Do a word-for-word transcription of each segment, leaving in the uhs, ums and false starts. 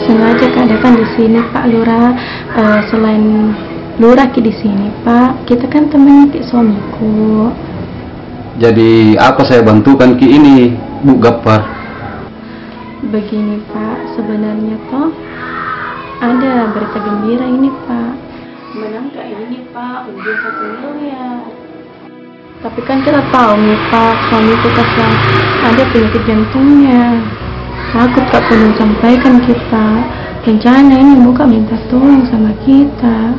Sengaja keadakan di sini, Pak Lurah. Eh, selain Lurah ki di sini, Pak, kita kan temannya ki suamiku. Jadi, apa saya bantukan ki ini, Bu Gappar? Begini, Pak, sebenarnya toh ada berita gembira ini, Pak. Menang ka ini, Pak, undian satu miliar. Tapi kan kita tahu mi, Pak, suamiku kasihan ada penyakit jantungnya. Takut ka belum sampaikan kita. Rencana ini mau ka minta tolong sama kita.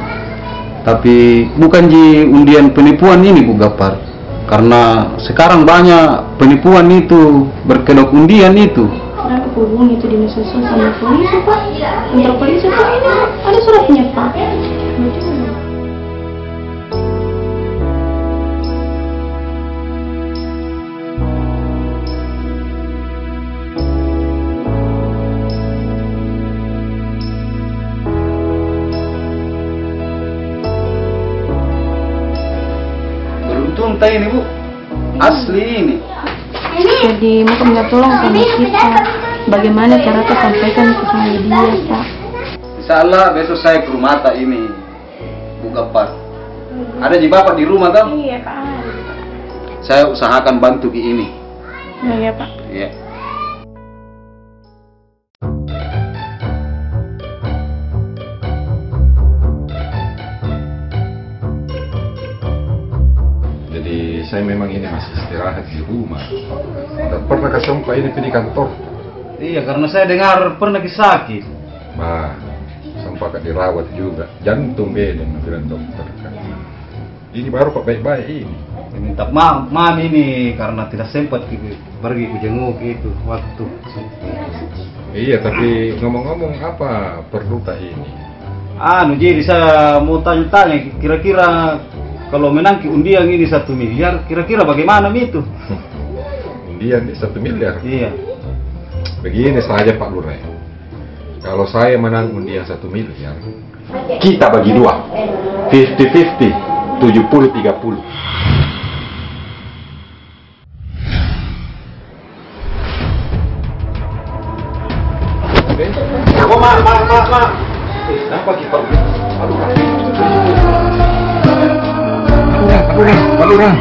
Tapi bukan ji undian penipuan ini, Bu Gappar. Karena sekarang banyak penipuan itu, berkedok undian itu. Nah, hubungi itu dinas sosial sama polisi, Pak. Kantor polisi, Pak, ini ada suratnya, Pak. Beruntung ta ini, Bu. Asli ini. Jadi, mau minta tolong sama kita. Bagaimana cara kita sampaikan ke sama dia, Pak? Insya Allah, besok saya ke rumah ta ini, Bu Gappar. Ada ji Bapak di rumah, toh? Iya, Pak. Saya usahakan bantu ki ini. Iya, Pak. Iya. Jadi, saya memang ini masih istirahat di rumah. Tidak pernah ka sempat ini pergi kantor. Iya, karena saya dengar pernah ki sakit. Bah, sempat ka dirawat juga. Jantung bede, bilang dokter kan. Ini baru pa baik-baik ini. Minta maaf, maaf ini karena tidak sempat ki pergi ku jenguk itu waktu. Iya, tapi ngomong-ngomong, apa perlu ta ini? Anu, jadi saya mau tanya-tanya, kira-kira kalau menang ki undian ini satu miliar, kira-kira bagaimana mi itu? Undian di satu miliar? Iya. Begini saja, Pak Lurah. Kalau saya menang undian satu miliar, kita bagi dua. Fifty fifty, tujuh puluh tiga puluh. Oh, Mak, Mak, Mak, Mak. Eh, kenapa kita? Aduh, Mak. Pak Lurah, Pak Lurah, Pak Lurah.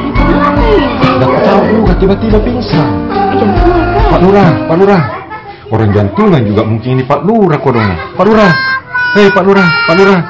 Dapat tahu juga tiba-tiba pingsan. Pak Lurah, Pak Lurah. Orang jantungan juga mungkin ini Pak Lurah kodong. Pak Lurah. Hei, Pak Lurah, Pak Lurah.